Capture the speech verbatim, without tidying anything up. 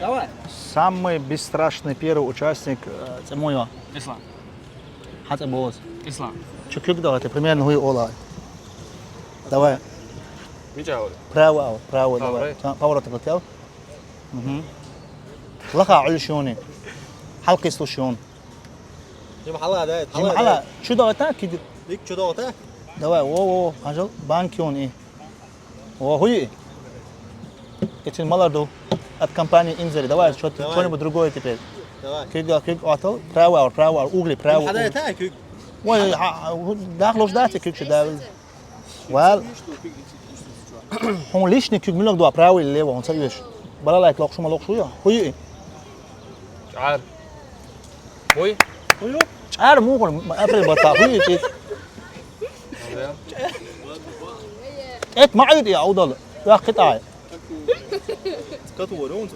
Давай. Самый бесстрашный первый участник э, цӀи муй я? Ислам. Хьан цӀи боху ас? Ислам. Чу куьг дагӀа, примерно хӀу ю ола. Давай. Мича вара? Право, право, Право, давай. правильно. Поворот хотел. Угу. Лаха Ӏуьллуш юни. Хьалкхислуш юни. Им хьала дай. Им хьала. Чу дагӀа куьг. Ик чу дагӀа. Давай, во, во, хьажал, банк юни. Во, хӀу ю? Эцин малар ду. От компании Инзери. Давай, что-то, Давай. Что-нибудь другое теперь. Давай. Куьг, куьг, атал, право, право, угли, право. Хьада Угли. та куьг. Ой, ой, а, а, дахлуш дац куьг чу давил. Вал. Хьун лишний куьг муьлаг дуа, право или лево, хьун ца уьш. Бала лайк лохшума лохшу я. ХӀу ю? ЧӀар. Ой. ЧӀар мугӀур, апрель бата, хӀу ю? Эт ма ӀуьйтӀи, я удал. ВахкитӀай. Катугори он